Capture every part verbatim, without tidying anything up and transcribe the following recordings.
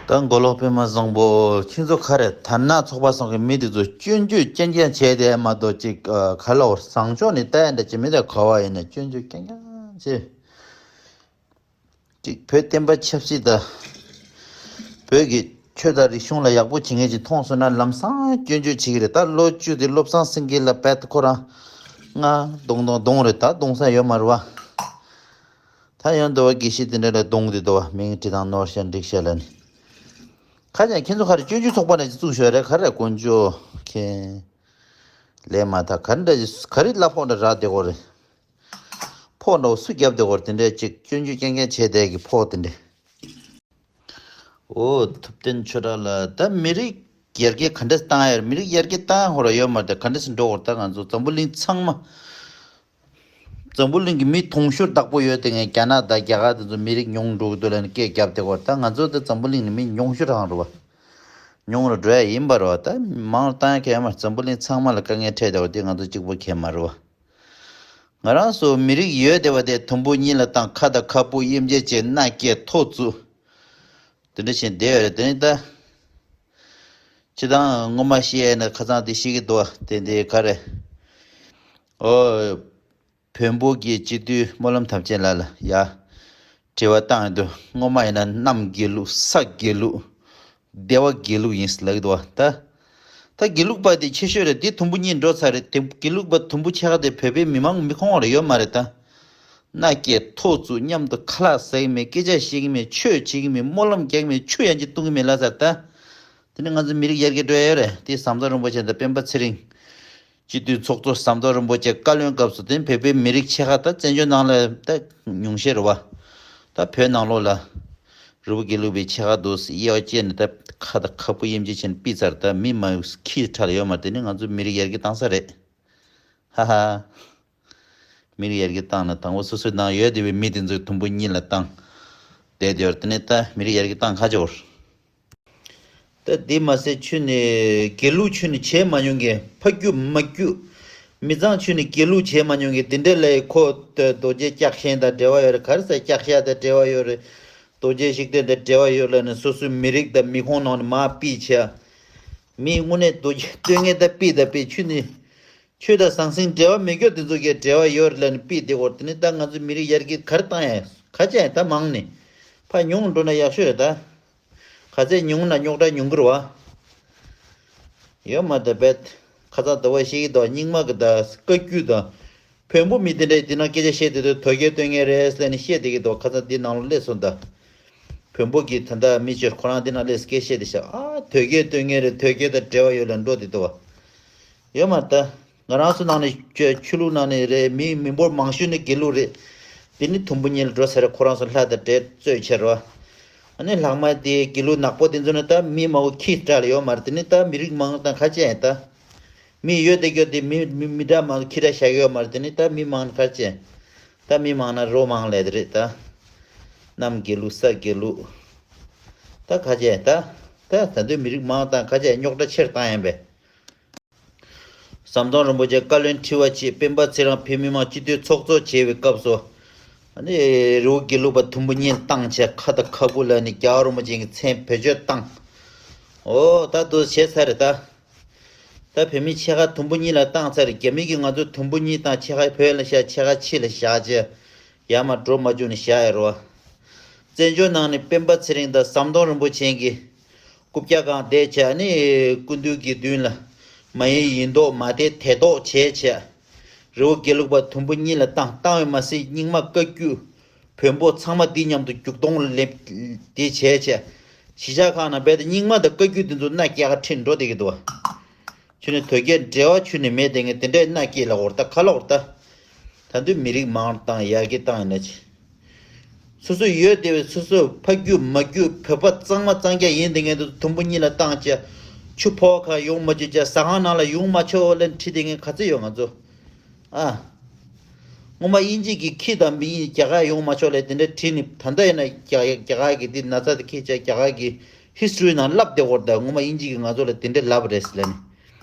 ད་མགོ་ལོག་པད་མ་བཟང་པོ་ཁྱེད་ཚོ་ག་རེ་དར་ནག་ཚོགས་པ་སོགས་ཀྱི་མི་དེ་ཚོ་སྐྱོན་བརྗོད་རྐྱང་རྐྱང་བྱས་ཏེ་མ་གཏོགས་ཅིག་ག་ལ་བར་བཟང་ཕྱོགས་ནས་ལྟ་ཡ་འདྲ་ཅིག་མི་དེ་ག་བ་ཡིན་ན་སྐྱོན་བརྗོད་རྐྱང་རྐྱང་བྱས། ཅིག་བོད་བསྟན་པ་ཆབ་སྲིད་དང་། བོད་ཀྱི་ཆོས་དང་རིག་གཞུང་ལ་ཡག་པོ་བྱེད་མཁན་ཅིག་མཐོང་སོང་ན་ལམ་སང་སྐྱོན་བརྗོད་བྱེད་ཀྱི་རེད། ད་ལོ་བཅུ་དེ་བློ་བཟང་སེང་གེ་ལ་བད་ཁོ་རང་ང་གདོང་གདོང་གདོང་རེད། ད་གདོང་ས་ཡོད་མ་རེད་བ། ད་ཡང་འདི་བ་དགེ་བཤེས་དེ་འདྲ་ལ་གདོང་དེ་འདུག་བ། མིང་བྲིས་དང་ནོར་ཤ་འགྲིག་ཤ་ལ་ནི། ཁ་ཅན་ཁྱེད་ཚོ་ག་རེ་སྐྱོན་བརྗོད་ཚོགས་པ་ནས་ཅིག་བཙུགས་ཤོག་རེད། ག་རེ་དཀོན་མཆོག་མཁྱེན། ལས་མ་ཐག་ག་རེ་འདྲ་ཅིག་ག་རེ་གླ་ཕོགས་འདྲ་རག་བསྡད་གོ་རེད། ཕོགས་འདྲ་བོ་སུ་བརྒྱབ་བསྡད་གོ་རེད། དེ་འདྲ་ཅིག་སྐྱོན་བརྗོད་རྐྱང་རྐྱང་བྱས་བསྡད་ཀྱི་ཕོགས་དེ་འདྲ། ཨོ་ཐུབ་བསྟན་ཆོས་གྲགས་ལགས། ད་མི་རིགས་ཡར་རྒྱས་ག་འདྲས་བཏང་ཡ་རེད། མི་རིགས་ཡར་རྒྱས་བཏང་ཡ་ཧོ་ར་ཡོད་མ་རེད། ད་ག་འདྲས་སེ་འགྲོ་གོ་རེད། ད་ང་ཚོ་འཛམ་བུ་གླིང་ཚང་མ། འཛམ་བུ་གླིང་གི་མི་དུང་ཕྱུར་བདག་པོ་ཡོད་དེ་ངས་རྒྱ་ནག་དང་རྒྱ་གར་དེ་ཚོ་མི་རིགས་ཉུང་འགྲོ་གི་འདུག་ལབ་ནས་སྐད་བརྒྱབ་བསྡད་གོ་རེད། ད་ང་ཚོ་ད་འཛམ་བུ་གླིང་ནས་མི་ཉུང་ཤོས་རང་རེད་བ། ཉུང་རུ་འགྲོ་ཡ་ཡིན་པ་རེད་བ། ད་མང་རུ་བཏང་ཡ་གལ་མ་རེད། འཛམ་བུ་གླིང་ཚང་མ་ལ་དཀའ་ངལ་འཕྲད་བསྡད་པ་དེ་ང་ཚོ་གཅིག་པོ་གལ་མ་རེད་བ། ང་རང་ཚོ་མི་རིགས་ཡོད་བསྡད་པ་དེ་དུམ་བུ་གཉིས་ལ་བཏང་། ཁ་དང་ཁ་སྤུ་དབྱེ་འབྱེད་བྱས། མནའ་སྐྱེལ་ཐོ་བཙུགས། དེ་འདྲ་བྱས་བསྡད་ཡོད་རེད། དེ་ནི་ད། སྤྱི་བཏང་སྔོན་མ་བཤད་ཡས་ན་ཁ་སང་དེ་བཤད་ཀྱི་འདུག་བ། དེ་འདི་ག་རེ། ཨོ། བོན་པོ་གི་སྤྱི་འཐུས་སྨོན་ལམ་དམ་ཅན་ལགས་ལ་ཡ། དྲི་བ་བཏང་ཡོད་འདུག་སྔོན་མ་ཡིན་ན་གནམ་དགེ་ལུགས། ས་དགེ་ལུགས། སྡེ་བ་དགེ་ལུགས་ཡིན་ལབ་ཀྱི་འདུག་བ། ད། ད་དགེ་ལུགས་པ་དེ་ཆེ་ཤོས་རེད། དེ་དུམ་བུ་གཉིས་འགྲོ་ཚར་རེད། དེ་དགེ་ལུགས་པ་དུམ་བུ་ཕྱེད་ཀ་དེ་བོད་པའི་མི་མང་མི་ཁོང་རེ་ཡོད་མ་རེད་ད། མནའ་སྐྱེལ་ཐོ་བཙུགས། མཉམ་དུ་ཁ་ལག་ཟ་གི་མེད། སྐད་ཆ་བཤད་གི་མེད། ཆོས་བྱེད་གི་མེད། སྨོན་ལམ་རྒྱག་གི་མེད། ཆུ་ཡང་ཅིག་བཏུང་གི་མེད་ལབ་ཚར་ད། དེ་ནི་ང་ཚོ་མི་རིགས་ཡར་རྒྱས་འགྲོ་ཡ་ཡོད་རེད། དེ་ཟམ་གདོང་རིན་པོ་ཆེ་དང་སྤེན་པ་ཚེ་རིང་། སྤྱི་འཐུས་ཚོགས་གཙོ་ཟམ་གདོང་རིན་པོ་ཆེ་བཀའ་བློན་སྐབས་སུ་དེ་བོད་པའི་མི་རིགས་ཕྱེད་ཀ་ད་བཙན་བྱོལ་ནང་ལ་ད་ཉུང་ཤས་རེད་བ། ད་བོད་ནང་ལོགས་ལ་རི་བོ་དགེ་ལུགས་པའི་ཕྱེད་ཀ་འདུག་ཟེར་དབྱེ་བ་བཅད་ནས་ད་ཁ་དང་ཁ་སྤུ་དབྱེ་འབྱེད་བྱས་ནས་ཕུད་ཚར། ད་མི་མང་ཁྱི་ཁྲག་ལ་ཡོད་མ་རེད། དེ་ནི་ང་ཚོ་མི་རིགས་ཡར་རྒྱས་བཏང་ས་རེད། ཧ་ཧ། མི་རིགས་ཡར་རྒྱས་བཏང་ན་དང་པོ་སོ་སོའི་ནང་ཡོད་བསྡད་པའི་མི་དེ་ཚོའི་དུམ་བུ་གཉིས་ལ་བཏང་། བསྡད་དེ་བར་དེ་ནས་ད་མི་རིགས་ཡར་རྒྱས་བཏང་ཁ་ཆེ་བར། ད་དེ་མ་ཟད་ཁྱོད་ནི་དགེ་ལུགས་ཁྱོད་ནི་བྱས་མ་མྱོང་མཁན། ཕ་རྒྱུད་མ་རྒྱུད། མི་ཚང་ཁྱོད་ནི་དགེ་ལུགས་བྱས་མ་མྱོང་མཁན་དེ་འདྲ་ལས་ཁོ་ད་རྡོ་རྗེ་སྐྱག་ཤན་དང་འབྲེལ་བ་ཡོད་རེད། ག་རེ་ཟེར་སྐྱག་ཤ་དང་འབྲེལ་བ་ཡོད་རེད། རྡོ་རྗེ་གཞུག་སྟོན་དང་འབྲེལ་བ་ཡོད་ལབ་ནས་སོ་སོའི་མི་རིགས་དང་མི་ཁོངས་ནང་ནས་མར་ཕུད་བྱས། མི་དངོས་གནས་རྡོ་རྗེ་སྟོན་མཁན་དང་ཕུད་དང་ཕུད། ཁྱོད་ནི། ཆོས་དང་ཟང་ཟིང་འབྲེལ་བ་མེད་མཁན་དེ་ཚོ་གས་འབྲེལ་བ་ཡོད་རེད་ལབ་ནས་ཕུད་བསྡད་གོ་རེད། དེ་ནི་ད་ང་ཚོ་མི་རིགས་ཡར་རྒྱས་ག་རེ་བཏང་ཡ། ག་ཅི་ཡ་ད་མང་ནི། ཕར་ཉུང་འགྲོ་ན་ཡག་ཤོས་རེད་ད། ག་ཚད་ཉུང་ན་རྙོག་དྲ་ཉུང་གི་རེད་བ། ཡོད་མ་རེད་པས། ཁ་སང་ཟླ་བ་ཤེས་ཀྱི་འདུག་རྙིང་མ་གི་ད་བཀའ་བརྒྱུད་དང་། བོན་པོ་མི་དེ་འདྲས་དེ་ནང་སྐད་ཆ་བཤད་དེ་དུས་དོལ་རྒྱལ་སྟོན་མཁན་རེད་ཟེར་ནས་བཤད་བསྡད་ཀྱི་འདུག་ཁ་སང་དེ་ནང་ལ་སླེབས་སོང་ད། བོན་པོ་གི་ད་ལྟ་མི་ཆོས་ཁོ་རང་དེ་ནང་སླེབས་སྐད་བཤད་དེ་ཤག་ཨ་དོལ་རྒྱལ་སྟོན་མཁན་རེད། དོལ་རྒྱལ་དང་འབྲེལ་བ་ཡོད་ལབ་འགྲོ་དེ་འདུག་བ། ཡོད་མ་རེད་ད། ང་རང་ཚོ་ནང་ནས་ཆོས་ཆོས་ལུགས་ནང་ནས་རེད། མི་མི་འབོར་མང་ཤོས་ནི་དགེ་ལུགས་རེད། དེ་ནི་དུམ་བུ་གཉིས་ལ་འགྲོ་ས་རེད། ཁོ་རང་ཚོ་ལྷ་དང་འདྲེ་རྩོད་བྱེད་རོ། ཨ་ནི་ལྷག་མ་དེ་དགེ་ལུགས་ནག་པོ་དེ་ཚོ་ནི་ད་མི་མང་པོ་ཁྱི་སྐྲག་ལ་ཡོད་མ་རེད། དེ་ནི་ད་མི་རིགས་མང་དང་ཁ་ཆེ་ཡིན་ད། མི་ཡོད་དེ་གྱོད་དེ་མི་མི་མི་འདྲ་མང་ཁྱི་འདྲ་བཞག་གི་ཡོད་མ་རེད། དེ་ནི་ད་མི་མང་ཁ་ཆེ། ད་མི་མང་ན་རོ་མང་ལས་དེ་རེད་ད། གནམ་དགེ་ལུགས་ས་དགེ་ལུགས། ད་ཁ་ཆེ་ད། ད་ད་དུང་མི་རིགས་མང་དང་ཁ་ཆེ་རྙོག་དྲ་ཆེར་བཏང་ཡིན་པས། ཟམ་གདོང་རིན་པོ་ཆེ་བཀའ་བློན་ཁྲི་པ་བྱས། སྤེན་པ་ཚེ་རིང་བོད་མི་མང་སྤྱི་འཐུས་ཚོགས་གཙོ་བྱས་པའི་སྐབས་སུ། ཨ་ནི་རི་བོ་དགེ་ལུགས་པ་དུམ་བུ་གཉིས་བཏང་བྱས། ཁ་དང་ཁ་སྤུ་ལ་ནི་རྒྱལ་བ་རིན་པོ་ཆེ་གི་མཚན་བེད་སྤྱོད་བཏང་། ཨོ་ད་དུ་བྱས་ཚར་རེད་ད། ད་བོད་མི་ཕྱེད་ཀ་དུམ་བུ་གཉིས་ལ་བཏང་ཚར་རེད། རྒྱ་མི་གིས་ང་ཚོ་དུམ་བུ་གཉིས་བཏང་། ཕྱེད་ཀ་བོད་ལ་བཞག་ཕྱེད་ཀ་ཕྱི་ལ་བཞག་བྱས། ཡར་མར་འགྲོ་མ་བཅུག་ནས་བཞག་ཡོད་རེད་བ། བཙན་བྱོལ་ནང་ནས་སྤེན་པ་ཚེ་རིང་དང་ཟམ་གདོང་རིན་པོ་ཆེ་གིས་རྐུབ་བཀྱག་སྒང་བསྡད་བྱས། ཨ་ནི་སྐུ་མདུན་གྱི་མདུན་ལ་མ་ཡིན་ཡིན་མདོག་མ་བསྡད་དེ་མདོག་བྱས་བྱས། རི་བོ་དགེ་ལུགས་པ་དུམ་བུ་གཉིས་ལ་བཏང་། བཏང་བས་མ་ཟད་རྙིང་མ་བཀའ་བརྒྱུད་བོན་པོ་ཚང་མ་འདི་མཉམ་དུ་རྒྱུག་སྟོང་ལ་སླེབས་དེ་བྱས་བྱས། གཞིས་ཆགས་ཁག་ནང་རྦད་དེ་རྙིང་མ་དང་བཀའ་བརྒྱུད་འདི་ཚོ་མནའ་སྐྱེལ་ག་ཁྲིད་འགྲོ་བསྡད་ཀྱི་འདུག་བ། ཁྱོད་ནི་དོལ་རྒྱལ་འབྲེལ་བ་ཁྱོད་ནི་མེད་དེ་ངས་དེ་འདྲའི་མནའ་སྐྱེལ་ལ་འོར་ད་ཁ་ལོག་ད། ད་དུང་མི་རིགས་མང་དང་ཡར་རྒྱས་བཏང་ཡིན་ན་ཆེ། སོ་སོ་ཡོད་བསྡད་པའི་སོ་སོ་ཕ་རྒྱུད་མ་རྒྱུད་བོད་པ་གཙང་མ་གཙང་རྐྱང་ཡིན་དེ་ངས་དུམ་བུ་གཉིས་ལ་བཏང་བྱས། ཆུ་ཕོ་ཁ་ཡོང་མ་བཅུག་བྱས། ཟ་ཁང་ནང་ལ་ཡོང་མ་ཆོག་ལབ་ཁྲིད་དེ་ངས་ག་ཚོད་ཡོད་ང་ཚོ། ཨ། སྔོན་མ་དབྱིན་ཇི་གི་ཁྱི་དང་མི་རྒྱ་གར་ཡོང་མ་ཆོག་ལབ་དེ་འདྲ་ཁྲིད་ནི། ད་ལྟ་ཡིན་ན་རྒྱ་རྒྱ་གར་གི་དེ་ན་ཚ་དེ་ཁྱི་བྱས་རྒྱ་གར་གི་ཧི་སི་ཊོ་རི་ནང་ལབ་བསྡད་ཡོད་རེད་ད། སྔོན་མ་དབྱིན་ཇི་གིས་ང་ཚོ་ལ་དེ་འདྲ་ལབ་རེད་ཟེར་ལབ་ནི།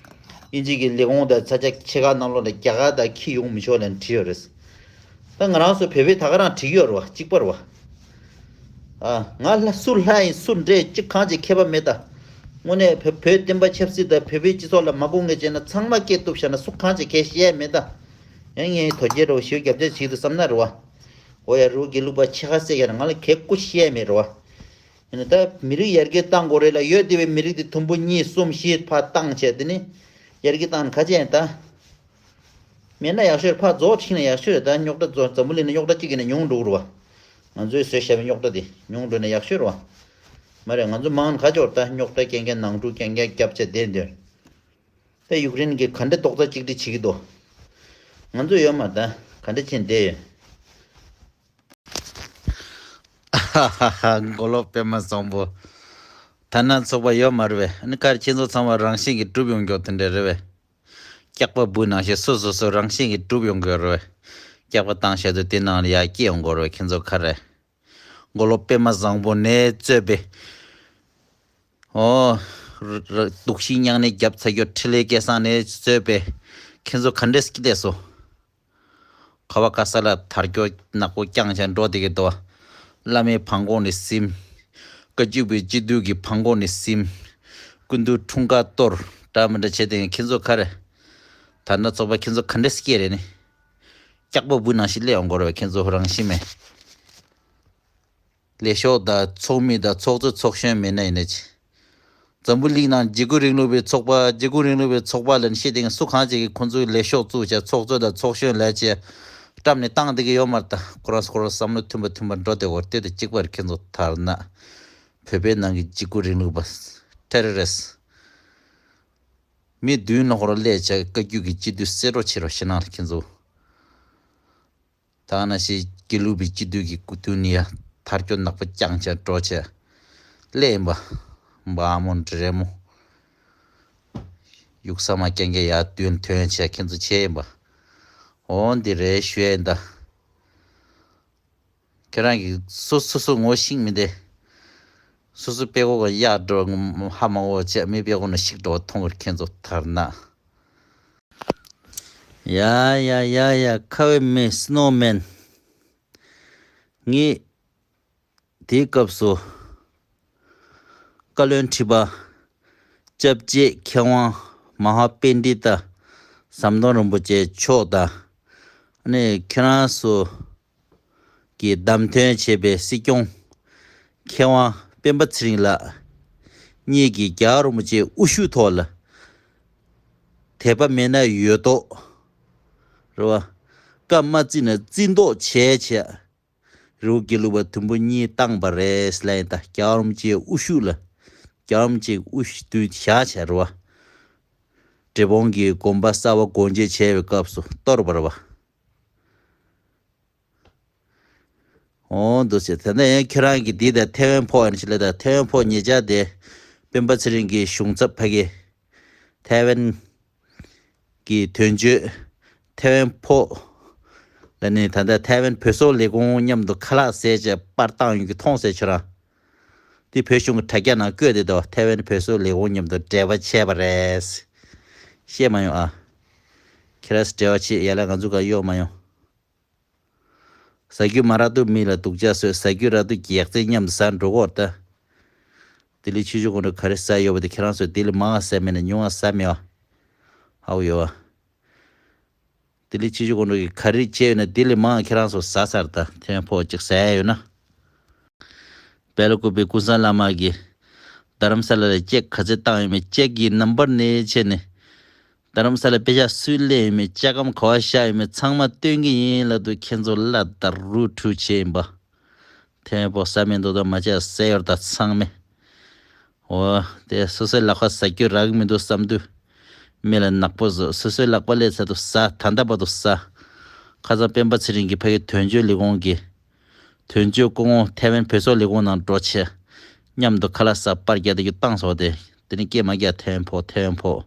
དབྱིན་ཇི་གི་ལས་ཁུངས་དང་ས་ཆ་ཆེ་ཁག་ནང་ལོགས་ལ་རྒྱ་གར་དང་ཁྱི་ཡོང་མི་ཆོག་ལབ་ནས་བྲིས་ཡོད་རེད། ད་ང་རང་ཚོ་བོད་པས་ད་ག་རང་བྲིས་ཡོད་རེད་བ། གཅིག་པ་རེད་བ། ཨ། ང་ལ་སུ་ལྷ་ཡིན་སུ་འདྲེ་གཅིག་གང་ཅིག་ཁྱད་པར་མེད་ད། དངོས་གནས་བོད་བོད་བསྟན་པ་ཆབ་སྲིད་དང་བོད་པའི་སྤྱི་ཚོགས་ལ་མ་དགོངས་མཁན་བྱས་ན་ཚང་མ་སྐད་གཏུབ་བཞག་ན་སུ་གང་ཅིག་གལ་བཤད་མེད་ད། ཡང་ངས་དོལ་རྒྱལ་རོ་ཞུ་རྒྱབ་ཆ་བྱེད་དུ་བསམ་ན་རེད་བ། འོ་ཡ་རུ་དགེ་ལུགས་པ་ཆེ་ཁ་སེ་ག་ང་ལ་གལ་ཀུ་བཤད་མེད་རེད་བ། ཡིན་ན་ད་མི་རིགས་ཡར་རྒྱས་གཏང་དགོས་རེད་ལ་ཡོད་དེ་བའི་མི་རིགས་དེ་དུམ་བུ་གཉིས་གསུམ་བཞི་ཕར་བཏང་བྱས་དེ་ནི་ཡར་རྒྱས་བཏང་ན་ག་ཅི་ཡིན་ད། མེད་ན་ཡག་ཤོས་རེད། ཕར་རྫོགས་ཁྲིད་ན་ཡག་ཤོས་རེད། ད་རྙོག་དྲ་རྫོགས་འཛམ་བུ་གླིང་ན་རྙོག་དྲ་གཅིག་གིས་ན་ཉུང་འགྲོ་གི་རེད་བ། ང་ཚོས་བཟོས་བཞག་པའི་རྙོག་དྲ་དེ་ཉུང་འགྲོ་ན་ཡག་ཤོས་རེད་བ། མ་རེད། ང་ཚོ་མང་ན་ག་ཅོར་ད་རྙོག་དྲ་རྐྱང་རྐྱང་ནང་འཁྲུག་རྐྱང་རྐྱང་རྒྱབ་བྱས་བསྡད་འདོད། ད་ཡུཀ་རེན་གྱིས་ག་འདྲ་རྡོག་རྩ་གཅིག་སྒྲིལ་བྱེད་ཀྱི་འདུག་ང་ཚོ་ཡོད་མ་ད་ག་འདྲ་བྱས་བསྡད་ཡོད། ཧ་ཧ་ཧ། མགོ་ལོག་པད་མ་བཟང་པོ། ཐ་ན་ཚོགས་པ་ཡོད་མ་རེད་བས། ཨ་ནི་ག་རེ་ཁྱེད་ཚོ་ཚང་མ་རང་བཞིན་གྱིས་གྲུབ་ཡོང་མགྱོགས་དེ་འདྲ་རེད་བས། སྐྱག་པ་འབུ་ནང་བཞིན་སོ་སོ་སོ་རང་བཞིན་གྱིས་གྲུབ་ཡོང་གི་རེད་བས། སྐྱག་པ་བཏང་བཞག་དུས་དེ་ནང་ལ་ཡར་སྐྱེ་ཡོང་གི་རེད་བས། ཁྱེད་ཚོ་ག་རེ། མགོ་ལོག་པད་མ་བཟང་པོ་ནས་གཙོས་པའི། ཨོ། ར་ར་སྡུག་ཤི་མྱང་ནས་རྒྱབ་ཚ་རྒྱོ་འཕྲིན་ལས་སྐལ་བཟང་ནས་གཙོས་པའི། ཁྱེད་ཚོ་ག་འདྲས་སྐྱིད་བསྡད་སོང་། ཁ་བ་ཁ་ས་ལ་དར་སྐྱོ་ནག་པོ་རྐྱང་ཆ་འགྲོ་བསྡད་ཀྱི་འདུག་བླ་མའི་བང་གོང་ནས་སིམ། བཀའ་བརྒྱུད་པའི་སྤྱི་འཐུས་ཀྱི་བང་གོང་ནས་སིམ། སྐུ་མདུན་འཁྲུངས་སྐར་གཏོར་འདྲ་མི་འདྲ་བྱས་བསྡད་མཁན་ཁྱེད་ཚོ་ག་རེ། ད་ནི་ཚོགས་པ་ཁྱེད་ཚོ་ག་འདྲ་སྐྱེས་རེད་ནི། སྐྱག་པ་འབུ་ནང་བཞིན་སླེབས་ཡོང་གི་རེད་བས། ཁྱེད་ཚོ་རང་ཤི་མེད། ལས་ཤོག་དང་ཚོགས་མི་དང་ཚོགས་གཙོ་ཚོགས་གཞོན་མེད་ན་ཡིན་ན་ཅི། འཛམ་བུ་གླིང་ནང་འཇིགས་སྐུལ་རིང་ལུགས་པའི་ཚོགས་པ་འཇིགས་སྐུལ་རིང་ལུགས་པའི་ཚོགས་པ་ལ་ནི་ཤེས་ཏེ་སུ་གང་ཅིག་གིས་ཁོང་ཚོའི་ལས་ཤོག་བཙུགས་བྱས་ཚོགས་གཙོ་དང་ཚོགས་གཞོན་ལས་བྱས་བཀྲམ་ནས་བཏང་བསྡད་ཀྱི་ཡོད་མ་རེད་ད། ཁོ་རང་ཁོ་རང་བསམ་བློ་མཐུན་པ་མཐུན་པ་འགྲོ་བསྡད་ཡོད་རེད་དེ་གཅིག་པ་རེད། ཁྱེད་ཚོ་ཐར་ན་བོད་པའི་ནང་གི་འཇིགས་སྐུལ་རིང་ལུགས་པ་ཊེ་རོ་རི་སི་མི་མདུན་ལ་ཧོར་སླེབས་བྱས་བཀའ་བརྒྱུད་ཀྱི་སྤྱི་འཐུས་གསེད་གྲོགས་བྱེད་རོགས་ཞེད་སྣང་ལ་ཁྱེད་ཚོ། ད་ནང་བཞིན་དགེ་ལུགས་པའི་སྤྱི་འཐུས་ཀྱི་སྐུ་མདུན་ནས་ཡ་དར་སྐྱོ་ནག་པོ་རྐྱང་རྐྱང་འགྲོ་བྱས་སླེབས་ཡིན་པ། འབའ་མོ་འདྲེ་མོ། ཡུགས་ས་མ་རྐྱང་རྐྱང་ཡར་མདུན་ཐོན་བྱས་ཁྱེད་ཚོ་བྱས་ཡིན་པ། འོ་འདི་རེད་ཞུ་ཡ་ཡིན་ད། ཁྱེད་རང་གིས་སོ་སོ་སོ་ངོ་ཤེས་མི་འདི། སོ་སོ་དཔེ་ཁོག་ག་གཡག་འགྲོ་ཧ་མ་གོ་བྱས་མི་དཔེ་ཁོག་ནས་ཤིག་འགྲོ་མཐོང་བར་ཁྱེད་ཚོ་ཐར་ན། ཡ་ཡ་ཡ་ཡ། ཁ་བའི་མི་སི་ནོ་མེན། ངས་དེའི་སྐབས་སུ་བཀའ་བློན་ཁྲི་པ་སྐྱབས་རྗེ་མཁས་དབང་མ་ཧཱ་པཎྜི་ཏ་ཟམ་གདོང་རིན་པོ་ཆེ་མཆོག་དང་ཨ་ནི་ཁྱེད་རང་ཚོ་གིས་བདམས་ཐོན་བྱས་པའི་སྲིད་སྐྱོང་མཁས་དབང་སྤེན་པ་ཚེ་རིང་ལགས་གཉིས་ཀྱིས་རྒྱལ་བ་རིན་པོ་ཆེའི་དབུ་བཞུགས་ཐོག་ལ་དད་པ་མེད་ན་ཡོད་མདོག་རེད་བ། བཀའ་མ་བརྩིས་ན་བརྩི་མདོག་བྱས་བྱས། རི་བོ་དགེ་ལུགས་པ་དུམ་བུ་གཉིས་བཏང་པ་རེད་ལབ་ཡིན་ད། རྒྱལ་བ་རིན་པོ་ཆེའི་དབུ་བཞུགས་ལ། རྒྱལ་བ་རིན་པོ་ཆེའི་དབུ་བཞུགས་དུས་བཞག་བྱས་རེད་བ། འབྲས་སྤུངས་ཀྱི་དགོན་པ་གསར་པ་སྒོ་འབྱེད་བྱས་པའི་སྐབས་སུ་གཏོར་བ་རེད་བ། འོ་འདུག་ཟེར། དེ་ནས་ཡང་ཁྱེད་རང་གིས་འདི་དང་ཐེ་ཝན་ཕོག་ཡིན་ཞིག་ལ་ད་ཐེ་ཝན་ཕོག་ཉེ་ཆར་དེ་སྤེན་པ་ཚེ་རིང་གི་གཞུང་ཚབ་ཕ་གི་ཐེ་ཝན་གྱི་དོན་གཅོད་ཐེ་ཝན་ཕོག་ལ་ནི་ད་ལྟ་ཐེ་ཝན་བོད་སོག་ལས་ཁུངས་མཉམ་དུ་ཁ་ལག་ཟས་བྱས་པར་བཏང་ཡོང་གི་མཐོང་ཟེར་ཁྱོད་རང་། དེ་བོད་གཞུང་གི་དྲ་རྒྱ་ནང་བཀོད་དེ་འདུག་ཐེ་ཝན་བོད་སོག་ལས་ཁུངས་མཉམ་དུ་འབྲེལ་བ་བྱས་པ་རེད། ཤེས་མ་ཡོང་ཨ། ཁྱེད་རང་འབྲེལ་བ་བྱེད་ཡ་ལ་ང་ཚོ་ག་གཡོག་མ་ཡོང་། ཟ་རྒྱུ་མ་རག་དུས་མི་ལ་སྡུག་ཅག་བཟོས། ཟ་རྒྱུ་རག་དུས་གེགས་རྩེ་མཉམ་དུ་ཟ་འགྲོ་གོ་ད། ལྡི་ལི་ཆུ་བཞི་སྒང་དྲུག་ག་རེ་ཟ་ཡོད་པ་དེ་ཁྱེད་རང་ཚོས་ལྡི་ལི་མང་ང་ཟ་མེད་ན་ཉུང་ང་ཟ་མེད་བ། ཧ་གོ་ཡོད་བ། ལྡི་ལི་ཆུ་བཞི་སྒང་དྲུག་གི་ག་རེ་བྱས་ཡོད་ན་ལྡི་ལི་མང་ང་ཁྱེད་རང་ཚོ་ཟ་ཚར་ད་ཐེ་ཝན་ཕོག་ཅིག་ཟ་ཡ་ཡོད་ན། དཔལ་ལ་སྐུ་པའི་ཀུན་བཟང་བླ་མ་གིས་རྡ་རམ་ས་ལ་ལ་ཅེག་ག་ཚད་བཏང་ཡོད་མེད་ཅེག་གི་ནམ་བར་ནས་བྱས་ནས། རྡ་རམ་ས་ལ་པེ་ཤག་སུས་ལེན་ཡོད་མེད་ཅ་སྒམ་ག་བ་བཞག་ཡོད་མེད་ཚང་མ་སྟོན་གྱི་ཡིན་ལབ་དུས་ཁྱེད་ཚོ་ལ་ད་རུ་ཁྲུ་བྱས་ཡིན་པ། ཐེ་ཝན་ཕོག་ཟ་མི་འདུག་ད་མ་བྱས་ཟེར་ཡོད་ད་ཚང་མས། འོ། དེ་སོ་སོའི་ལག་པ་ཟ་རྒྱུ་རག་མི་འདུག་བསམ་དུས། མི་ལ་ནག་པོ་བཟོ། སོ་སོའི་ལག་པ་སླེབས་ཚར་དུས་ཟ། ད་ལྟ་བར་དུ་ཟ། ཁ་སང་སྤེན་པ་ཚེ་རིང་གིས་ཕ་གི་དོན་གཅོད་ལས་ཁུངས་ཀྱི། དོན་གཅོད་སྐུ་ངོ་ཐེ་ཝན་བོད་སོག་ལས་ཁུངས་ནང་འགྲོ་བྱས། མཉམ་དུ་ཁ་ལག་ཟ་པར་རྒྱག་དེ་གི་བཏང་སོང་སྟེ། དེ་ནི་སྐད་མ་རྒྱག་ཐེ་ཝན་ཕོག་ཐེ་ཝན་ཕོག་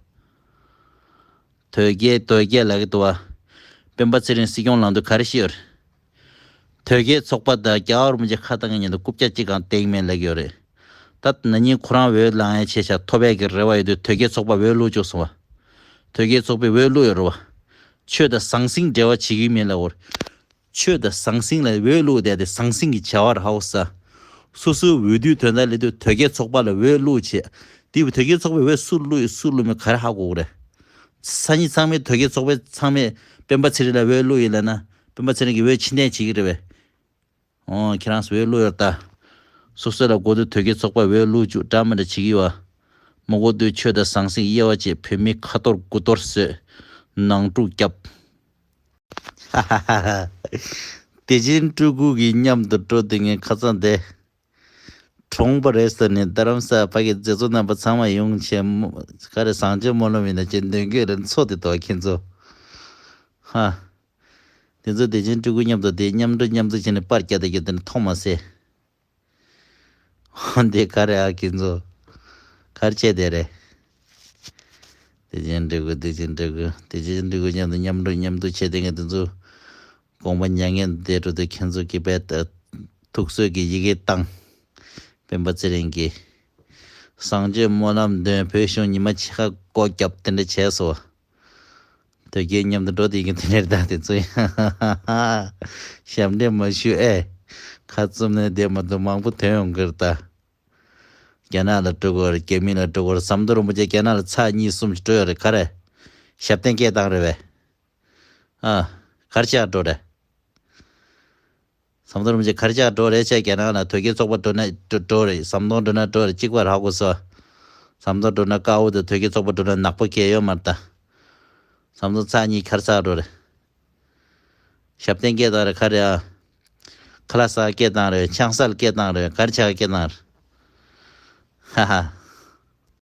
དོལ་རྒྱལ་དོལ་རྒྱལ་ལབ་ཀྱི་འདུག་བ། སྤེན་པ་ཚེ་རིང་སྲིད་སྐྱོང་ལངས་དུས་ག་རེ་བཤད་ཡོད་རེད། དོལ་རྒྱལ་ཚོགས་པ་དང་རྒྱལ་བ་རིན་པོ་ཆེ་ཁ་བཏང་མཁན་མཉམ་དུ་རྐུབ་བཀྱག་གཅིག་གང་བསྟན་མེད་ལབ་ཀྱི་ཡོད་རེད། ད་ན་ནིང་ཁོ་རང་འོས་ལངས་ཡ་ཆེ་ཆ་ཐོབ་ཡ་གི་རེ་བ་ཡོད་དུས་དོལ་རྒྱལ་ཚོགས་པ་འོས་བླུགས་བཅུག་སོང་བ། དོལ་རྒྱལ་ཚོགས་པས་འོས་བླུགས་ཡོད་རེད་བ། ཆོས་དང་ཟང་ཟིང་འབྲེལ་བ་བྱེད་ཀྱི་མིན་ལབ་ཡོད་རེད། ཆོས་དང་ཟང་ཟིང་ལ་འོས་བླུགས་བསྡད་དེ་ཟང་ཟིང་གི་བྱ་བ་ར་ཧའོ་ས། སོ་སོའི་འོས་བསྡུའི་དོན་དག་སླེབས་དུས་དོལ་རྒྱལ་ཚོགས་པ་ལ་འོས་བླུགས་བྱས། དེ་དོལ་རྒྱལ་ཚོགས་པའི་འོས་སུ་བླུགས་ཡོད་སུ་བླུགས་མེད་ག་རེ་ཧ་གོ་གི་རེད། སང་ཉིན་ཚང་མས་དོལ་རྒྱལ་ཚོགས་པའི་ཚང་མས་སྤེན་པ་ཚེ་རིང་ལ་འོས་བླུགས་ཡོད་ལབ་ན། སྤེན་པ་ཚེ་རིང་གིས་འོས་ཕྱིར་འཐེན་བྱེད་ཀྱི་རེད་པས། ཨོ་ཁྱེད་རང་ཚོ་འོས་བླུགས་ཡོད་ད། སོ་སོ་ལ་དགོས་དུས་དོལ་རྒྱལ་ཚོགས་པ་འོས་བླུགས་བཅུག་འདྲ་མི་འདྲ་བྱེད་ཀྱི་ཡོད། མ་དགོས་དུས་ཆོས་དང་ཟང་ཟིང་དབྱེ་བ་བཅད། བོད་མི་ཁ་གཏོར་དགུ་གཏོར་བཟོས། ནང་འཁྲུག་བརྒྱབ། བདེ་ཆེན་སྤྲུལ་སྐུ་གི་མཉམ་དུ་འགྲོ་དེ་ངས་ཁ་སང་དེ། གྲོངས་པ་རེད་ཟེར་ནས་རྡ་རམ་ས་ལ་ཕ་གི་མཛད་གཙོ་རྣམ་པ་ཚང་མ་ཡོང་བྱས། ག་རེ་བཟང་སྤྱོད་སྨོན་ལམ་ཡིན་ན་ཅེས་འདོན་གྱི་རེད། ཚོ་དེ་དོ་ཁྱེད་ཚོ། ཧ། དེ་ཚོ་བདེ་ཆེན་སྤྲུལ་སྐུ་མཉམ་དུ་དེ་མཉམ་འགྲོ་མཉམ་འཛུགས་བྱས་ནས་པར་རྒྱག་དེ་རྒྱག་དེ་ནས་མཐོང་མ་སྲིད། འོ་འདི་ག་རེ་ཨ་ཁྱེད་ཚོ། ག་རེ་བྱས་དེ་རེད། བདེ་ཆེན་སྤྲུལ་སྐུ་བདེ་ཆེན་སྤྲུལ་སྐུ་བདེ་ཆེན་སྤྲུལ་སྐུ་མཉམ་དུ་མཉམ་འགྲོ་མཉམ་འདུག་བྱས་དེ་ངས་དེ་ཚོ་དགོངས་པ་མྱ་ངན་འདས་འགྲོ་དུས་ཁྱེད་ཚོ་གིས་བས་ཐུགས་གསོས་ཀྱི་ཡི་གེ་བཏང་། སྤེན་པ་ཚེ་རིང་གིས་བཟང་སྤྱོད་སྨོན་ལམ་འདོན། བོད་གཞུང་ཉི་མ་ཕྱེད་ཀ་སྒོ་བརྒྱབ་དེ་འདྲ་བྱས་སོ། དོལ་རྒྱལ་མཉམ་དུ་འགྲོ་དེ་ཡིན་དེ་ནས་ད་དེ་ཚོ་ཡང་ཞབས་འདྲེན་མ་ཞུ་ཨེ། ཁ་བཙུམ་ནས་བསྡད་མ་ཐུབ་མང་པོ་ཐོན་ཡོང་གི་རེད་ད། རྒྱ་ནག་ལ་འགྲོ་དགོས་རེད། རྒྱ་མི་ལ་འགྲོ་དགོས་རེད། ཟམ་གདོང་རིན་པོ་ཆེ་རྒྱ་ནག་ལ་ཚར་གཉིས་གསུམ་ཞིག་འགྲོ་ཡོད་རེད། ག་རེ་ཞབས་བརྟན་སྐད་བཏང་རེད་པས། ཨ། ག་རེ་བྱས་འགྲོ་རེད། ཟམ་གདོང་རིན་པོ་ཆེ་ག་རེ་བྱས་འགྲོ་རེད་བྱས། རྒྱ་ནག་ལ་དོལ་རྒྱལ་ཚོགས་པ་འགྲོ་ན་འགྲོ་འགྲོ་རེད། ཟམ་གདོང་འགྲོ་ན་འགྲོ་རེད། གཅིག་པ་རག་དགོས་སོ། ཟམ་གདོང་འགྲོ་ན་དཀར་པོ་དང་དོལ་རྒྱལ་ཚོགས་པ་འགྲོ་ན་ནག་པོ་གས་ཡོད་མ་རེད་ད། ཟམ་གདོང་ཚར་གཉིས་ག་རེ་བྱས་འགྲོ་རེད། ཞབས་བརྟན་སྐད་བཏང་རེད། ག་རེ་ཨ། ཁ་ལག་ཟ་སྐད་བཏང་རེད། ཆང་ས་ལ་སྐད་བཏང་རེད། ག་རེ་བྱས་སྐད་བཏང་རེད། ཧ་ཧ།